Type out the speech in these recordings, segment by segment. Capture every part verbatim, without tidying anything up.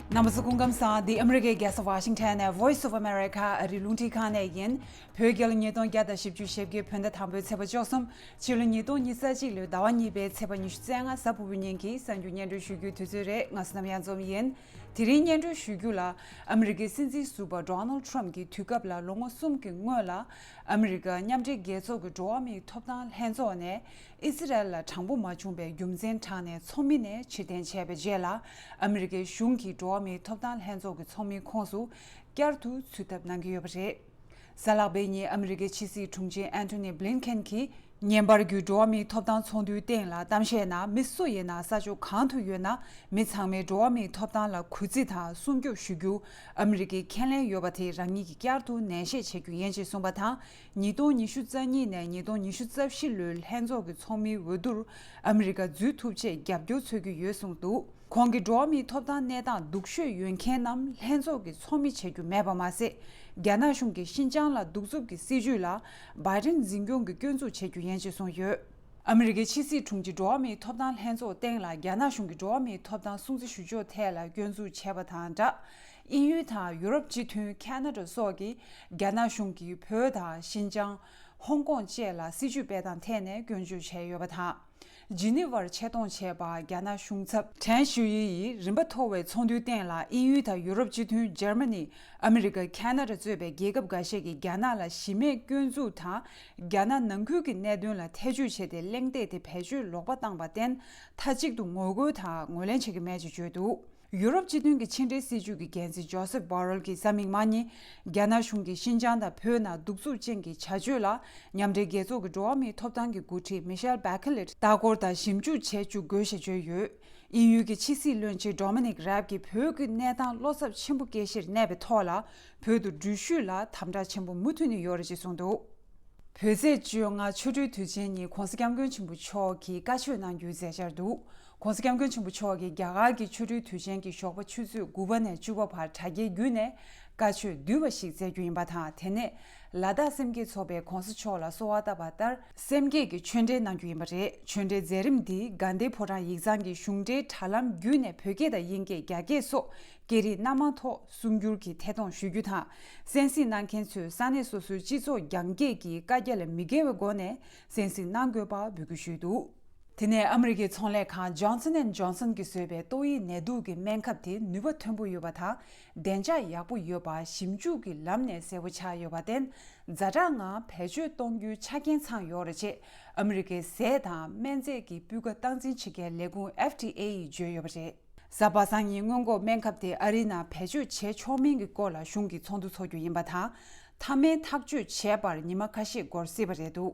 རྣམ་པ་ཚོ་སྐུ་ཁམས་བཟང་། འདི་ཨ་མི་རི་ཀའི་རྒྱལ་ས་ཝ་ཤིང་ཊོན་ནས་Voice of America ཨ་རིའི་རླུང་འཕྲིན་ཁང་ནས་ཡིན། བོད་རྒྱལ་ལོ་ཉིས་སྟོང་བརྒྱ་དང་བཞི་བཅུ་ཞེ་བརྒྱད་བོད་ཟླ་དང་པོའི་ཚེས་པ་བཅུ་གསུམ། ཕྱི་ལོ་ཉིས་སྟོང་ཉི་ཤུ་རྩ་གཅིག་ལོའི་ཟླ་བ་གཉིས་པའི་ཚེས་པ་ཉི་ཤུ་རྩ་ལྔ་གཟའ་ཕུར་བུའི་ཉིན་གྱི་གསར་འགྱུར་སྙན་སྒྲོན་ཞུ་རྒྱུའི་དུས་ཚོད་རེད། ང་བསོད་ནམས་གཡང་འཛོམས་ཡིན། དེ་རིང་སྙན་སྒྲོན་ཞུ་རྒྱུ་ལ། ཨ་མི་རི་ཀའི་སྲིད་འཛིན་ཟུར་པ་Donald Trump གྱི་དུས་སྐབས་ལ་ལོ་ངོ་གསུམ་གྱི་སྔོན་ལ། ཨ་མི་རི་ཀ་མཉམ་འབྲེལ་རྒྱལ་ཚོགས་ཀྱི་འགྲོ་བ་མིའི་ཐོབ་ཐང་ལྷན་ཚོགས་ནས། ཨི་སི་རལ་ལ་དྲང་པོ་མ་བྱུང་བའི་རྒྱུ་མཚན་དྲངས་ནས་ཚོགས་མི་ནས་ཕྱིར་འཐེན་བྱས་པའི་རྗེས་ལ། ཨ་མི་རི་ཀའི་གཞུང་གིས་འགྲོ་བ་མིའི་ཐོབ་ཐང་ལྷན་ཚོགས་ཀྱི་ཚོགས་མིའི་ཁོངས་སུ་བསྐྱར་དུ་ཚུད་ཐབས་གནང་གི་ཡོད་པ་རེད། གཟའ་ལྷག་པའི་ཉིན་ཨ་མི་རི་ཀའི་ཕྱི་སྲིད་དྲུང་ཆེ་Antony Blinken གྱིས། ཉིན་པར་གྱི་འགྲོ་བ་མིའི་ཐོབ་ཐང་ཚོགས་འདུའི་སྟེང་ལ་གཏམ་བཤད་ནང་། མི་སུ་ཡིན་ན་ས་ཕྱོགས་གང་དུ་ཡོད་ན། མི་ཚང་མས་འགྲོ་བ་མིའི་ཐོབ་ཐང་ལ་གུས་བརྩི་དང་སྲུང་སྐྱོབ་ཞུ་རྒྱུ་ཨ་མི་རི་ཀའི་ཁས་ལེན་ཡོད་པ་དེ་རང་ཉིད་ཀྱིས་བསྐྱར་དུ་ནན་བཤད་བྱེད་རྒྱུ་ཡིན་ཞེས་གསུངས་པ་དང་། ཉིས་སྟོང་ཉི་ཤུ་རྩ་གཉིས་ནས་ཉིས་སྟོང་ཉི་ཤུ་རྩ་བཞི་ལོའི་ལྷན་ཚོགས་ཀྱི་ཚོགས་མིའི་འོས་བསྡུར་ཨ་མི་རི་ཀ་འཛུལ་ཐུབ་ཆེད་རྒྱབ་སྐྱོར་འཚོལ་གྱི་ཡོད་གསུངས་འདུག་ཁོང་གིས་འགྲོ་བ་མིའི་ཐོབ་ཐང་གནས་སྟངས་སྡུག་ཤོས་ཡོད་མཁན་རྣམས་ལྷན་ཚོགས་ཀྱི་ཚོགས་མི་བྱེད་རྒྱུ་མེད་པ་མ་ཟད། རྒྱ་ནག་གཞུང་གིས་ཤིན་ཅང་ལ་གདུག་རྩུབ་ཀྱི་སྲིད་བྱུས་ལ་བྷའི་ཌེན་འཛིན་སྐྱོང་གིས་སྐྱོན་འཛུགས་བྱེད་རྒྱུ་ཡིན་ཞེས་གསུངས་ཡོད། ཨ་མི་རི་ཀའི་ཕྱི་སྲིད་དྲུང་ཆེ་འགྲོ་བ་མིའི་ཐོབ་ཐང་ལྷན་ཚོགས་སྟེང་ལ་རྒྱ་ནག་གཞུང་གིས་འགྲོ་བ་མིའི་ཐོབ་ཐང་སྲུང་བརྩི་ཞུ་ཕྱོགས་ཐད་ལ་སྐྱོན་འཛུགས་བྱས་པ་དང་སྦྲགས། དབྱིན་ཡུལ་དང་ཡུ་རོབ་སྤྱི་མཐུན། ཁ་ན་ཌ་སོགས་ཀྱིས་རྒྱ་ནག་གཞུང་གིས་བོད་དང་ཤིན་ཅང་། ཧོང་ཀོང་བཅས་ལ་སྲིད་བྱུས་སྤེལ་སྟངས་ཐད་ནས་སྐྱོན་བརྗོད་བྱས་ཡོད་པ་དང་། ཇི་ནི་ཝར་ཆེད་གཏོང་བྱས་པ་རྒྱ་ནག་གཞུང་ཚབ་ཁྲེན་ཞུ་ཡི་ཡིས་རིམ་པ་མཐོ་བའི་ཚོགས་འདུའི་སྟེང་ལ་དབྱིན་ཡུལ་དང་ཡུ་རོབ་སྤྱི་མཐུན། འཇར་མ་ནི། ཨ་མི་རི་ཀ། ཁ་ན་ཌ་གཙོས་པའི་རྒྱལ་ཁབ་འགའ་ཤས་ཀྱིས་རྒྱ་ནག་ལ་གཞི་མེད་སྐྱོན་འཛུགས་དང་། རྒྱ་ནག་ནང་ཁུལ་གྱི་གནད་དོན་ལ་ཐེ་བྱུས་བྱས་ཏེ། གླེང་སྟེགས་དེ་བེད་སྤྱོད་ལོག་པ་བཏང་བར་བརྟེན། མཐའ་གཅིག་ཏུ་ངོ་རྒོལ་དང་ངོས་ལེན་བྱེད་ཀྱི་མེད་ཅེས་བརྗོད་འདུག་ཡུ་རོབ་སྤྱི་མཐུན་གྱི་ཕྱི་འབྲེལ་སྲིད་ཇུས་ཀྱི་འགན་འཛིན་ཇོ་སེབ་བྷོ་རེལ་གྱིས་གཟའ་མིག་དམར་ཉིན། རྒྱ་ནག་གཞུང་གིས་ཤིན་ཅང་དང་བོད་ནང་གདུག་རྩུབ་ཅན་གྱི་བྱ་སྤྱོད་ལ། མཉམ་འབྲེལ་རྒྱལ་ཚོགས་ཀྱི་འགྲོ་བ་མིའི་ཐོབ་ཐང་གི་འགོ་ཁྲིད་མི་ཤེལ་བྷེ་ཁེ་ལེ་ལྟ་སྐོར་དང་ཞིབ་འཇུག་བྱེད་བཅུག་དགོས་ཞེས་བརྗོད་ཡོད། དབྱིན་ཡུལ་གྱི་ཕྱི་སྲིད་བློན་ཆེན་ཌོ་མི་ནིག་རེབ་ཀྱིས་བོད་ཀྱི་གནས་སྟངས་བློ་འཚབ་ཆེན་པོ་སྐྱེ་གཞིར་གནས་པའི་ཐོག་ལ། བོད་དུ་འགྲུལ་བཞུད་ལ་དམ་དྲག་ཆེན་པོ་མུ་མཐུད་ནས་ཡོད་རེད་ཅེས་གསུངས་འདུག་བོད་ཚེས་བཅོ་ལྔ་ཆོ་འཕྲུལ་དུས་ཆེན་ཉིན་༸གོང་ས་༸སྐྱབས་མགོན་ཆེན་པོ་མཆོག་གིས་བཀའ་ཆོས་གནང་རྒྱུའི་མཛད་འཆར་འདུག ༸གོང་ས་༸སྐྱབས་མགོན་ཆེན་པོ་མཆོག་གིས་རྒྱ་གར་གྱི་ཆོ་འཕྲུལ་དུས་ཆེན་གྱི་ཞོགས་པ་ཆུ་ཚོད་དགུ་པ་ནས་བཅུ་པ་བར་དྲ་རྒྱའི་བརྒྱུད་ནས་བཀའ་ཆོས་བསྡུས་པ་ཞིག་སྩལ་རྒྱུ་ཡིན་པ་དང་། དེ་ནས་ལ་དྭགས་སེམས་བསྐྱེད་ཚོགས་པས་༸གོང་ས་མཆོག་ལ་གསོལ་བ་བཏབ་པ་ལྟར་སེམས་བསྐྱེད་ཀྱི་ཆོས་འབྲེལ་གནང་རྒྱུ་ཡིན་པ་རེད། ཆོས་འབྲེལ་མཛད་རིམ་འདི་དགའ་ལྡན་ཕོ་བྲང་ཡིག་ཚང་གི་གཞུང་འབྲེལ་དྲ་ལམ་བརྒྱུད་ནས་བོད་སྐད་དང་དབྱིན་སྐད། རྒྱ་སྐད་སོགས་སྐད་རིགས་སྣ་མང་ཐོག་གསུང་སྒྱུར་གྱིས་ཐད་གཏོང་ཞུ་རྒྱུ་དང་། གསན་གཟིགས་གནང་མཁན་ཚོས་ས་གནས་སོ་སོའི་སྤྱི་ཚོགས་རྒྱང་བཀྱེད་ཀྱི་བཀའ་རྒྱ་ལ་མི་འགལ་བའི་སྒོ་ནས་གསན་གཟིགས་གནང་དགོས་པ་འབོད་སྐུལ་ཞུས་འདུག་དེ་ནས་ཨ་མི་རི་ཀའི་ཚོང་ལས་ཁང་Johnson and Johnson གྱིས་བཟོས་པའི་ཏོག་དབྱིབས་ནད་དུག་གི་སྨན་ཁབ་དེ་ནུས་པ་མཐོན་པོ་ཡོད་པ་དང་། བདེ་འཇགས་ཡག་པོ་ཡོད་པ་ཞིབ་འཇུག་གི་ལམ་ནས་གསལ་པོ་ཆགས་ཡོད་པར་བརྟེན། ཛ་དྲག་ངང་བེད་སྤྱོད་གཏོང་རྒྱུའི་ཆ་རྐྱེན་ཚང་ཡོད་རེད་ཅེས་ཨ་མི་རི་ཀའི་ཟས་དང་སྨན་རྫས་ཀྱི་སྤུས་ཀ་སྟངས་འཛིན་བྱེད་མཁན་ལས་ཁུངས་F D A ཡིས་བརྗོད་ཡོད་པ་རེད། གཟའ་པ་སངས་ཉིན་སྔོན་འགོག་སྨན་ཁབ་དེ་ཨ་རིའི་ནང་བེད་སྤྱོད་བྱེད་ཆོག་མིན་གྱི་སྐོར་ལ་གཞུང་གིས་ཚོགས་འདུ་འཚོགས་རྒྱུ་ཡིན་པ་དང་། མཐའ་མའི་ཐག་གཅོད་བྱས་པར་ཉི་མ་ཁ་ཤས་འགོར་སྲིད་པ་རེད་འདུག་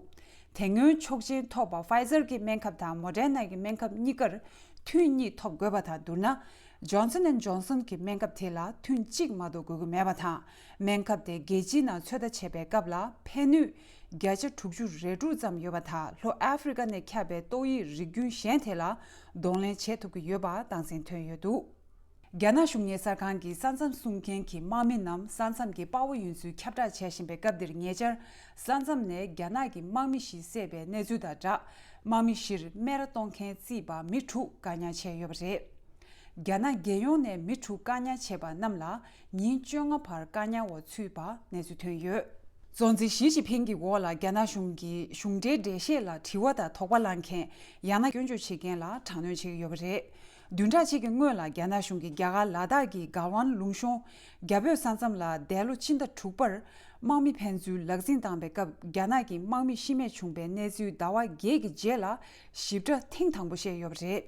དེ་སྔོན་ཆོག་མཆན་ཐོབ་པ་Pfizer གྱི་སྨན་ཁབ་དང་Moderna གྱི་སྨན་ཁབ་གཉིས་ཀར་ཐུན་གཉིས་ཐོབ་དགོས་པ་དང་བསྡུར་ན། Johnson and Johnson གྱི་སྨན་ཁབ་དེ་ལ་ཐུན་གཅིག་མ་གཏོགས་དགོས་ཀྱི་མེད་པ་དང་། སྨན་ཁབ་དེ་རྒྱལ་སྤྱིའི་ནང་ཚོད་ལྟ་བྱེད་པའི་སྐབས་ལ་ཕན་ནུས་བརྒྱ་ཆ་དྲུག་ཅུ་རེ་དྲུག་ཙམ་ཡོད་པ་དང་། ལྷོ་ཨ་ཧྥེ་རི་ཀ་ནས་ཁྱབ་པའི་ཏོག་དབྱིབས་རིགས་རྒྱུན་གཞན་དེ་ལ་གདོང་ལེན་བྱེད་ཐུབ་ཀྱི་ཡོད་པ་སྟངས་འཛིན་ཐོན་ཡོད་འདུག་རྒྱ་ནག་གཞུང་གཉེར་གསར་ཁང་གིས་ས་མཚམས་སྲུང་མཁན་གྱི་དམག་མི་རྣམས་ས་མཚམས་ཀྱི་དཔའ་བོ་ཡིན་ཚུལ་ཁྱབ་བསྒྲགས་བྱས་བཞིན་པའི་སྐབས་འདིར། ཉེ་ཆར་ས་མཚམས་ནས་རྒྱ་ནག་གི་དམག་མི་བཞི་བསད་པའི་གནས་ཚུལ་དང་སྦྲགས། དམག་མི་བཞིར་སྨད་ར་གཏོང་མཁན་བརྩིས་པ་མི་དྲུག་བཀག་ཉར་བྱས་ཡོད་པ་རེད། རྒྱ་ནག་རྒྱལ་ཡོངས་ནས་མི་དྲུག་བཀག་ཉར་བྱས་པ་རྣམས་ལ་ཉིན་བཅོ་ལྔ་བར་བཀག་ཉར་འོག་ཚུད་པ་གནས་ཚུལ་ཐོན་ཡོད། གཙོ་འཛིན་ཞི་ཅིན་ཕིང་གི་འོག་ལ་རྒྱ་ནག་གཞུང་གིས་གཞུང་འབྲེལ་འགྲེལ་བཤད་ལ་དྲི་བ་དང་དོགས་པ་ལངས་མཁན། ཡང་ན་སྐྱོན་བརྗོད་བྱེད་མཁན་ལ་དྲག་གནོན་བྱེད་ཀྱི་ཡོད་པ་རེད། བདུན་ཕྲག་གཅིག་གི་སྔོན་ལ་རྒྱ་ནག་གཞུང་གིས་རྒྱ་གར་ལ་དྭགས་ཀྱི་ག་ཝན་ལུང་གཤོང་རྒྱ་བོད་ས་མཚམས་ལ་འདས་ལོ་ཕྱི་ཟླ་དྲུག་པར་དམག་མི་ཕན་ཚུན་ལག་འཛིང་བཏང་པའི་སྐབས། རྒྱ་ནག་གི་དམག་མི་ཤི་རྨས་བྱུང་པའི་གནས་ཚུལ་ཟླ་བ་བརྒྱད་ཀྱི་རྗེས་ལ་ཞིབ་ཕྲ་ཐེངས་དང་པོ་བཤད་ཡོད་པ་རེད།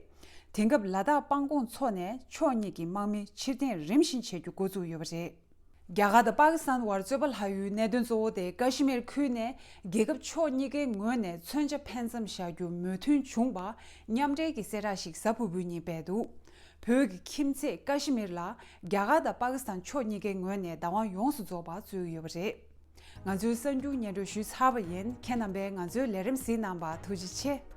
དེང་སྐབས་ལ་དྭགས་སྤང་གོང་མཚོ་ནས་ཕྱོགས་གཉིས་ཀྱི་དམག་མི་ཕྱིར་འཐེན་རིམ་བཞིན་བྱེད་རྒྱུ་འགོ་བཙུགས་ཡོད་པ་རེད། རྒྱ་གར་དང་པ་ཀི་སི་ཐན་བར་རྩོད་པ་ལྷག་ཡུལ་གནད་དོན་གཙོ་བོ་དེ་ཀ་ཤི་མིར་ཁུལ་ནས་རྒྱལ་ཁབ་ཕྱོགས་གཉིས་ཀའི་ངོས་ནས་མཚོན་ཆ་འཕེན་མཚམས་བཞག་རྒྱུ་མོས་མཐུན་བྱུང་བ་མཉམ་འབྲེལ་གྱི་གསལ་བསྒྲགས་ཤིག་གཟའ་ཕུར་བུའི་ཉིན་སྤེལ་འདུག་བོད་ཀྱི་ཁྱིམ་མཚེས་ཀ་ཤི་མིར་ལ་རྒྱ་གར་དང་པ་ཀི་སི་ཐན་ཕྱོགས་གཉིས་ཀའི་ངོས་ནས་བདག་དབང་ཡོངས་སུ་རྫོགས་པ་སྩོལ་གྱི་ཡོད་པ་རེད། ང་ཚོའི་གསར་འགྱུར་སྙན་སྒྲོན་ཞུས་ཚར་བ་ཡིན། ཁྱེད་རྣམ་པས་ང་ཚོའི་ལས་རིམ་གཟིགས་གནང་བར་ཐུགས་རྗེ་ཆེ།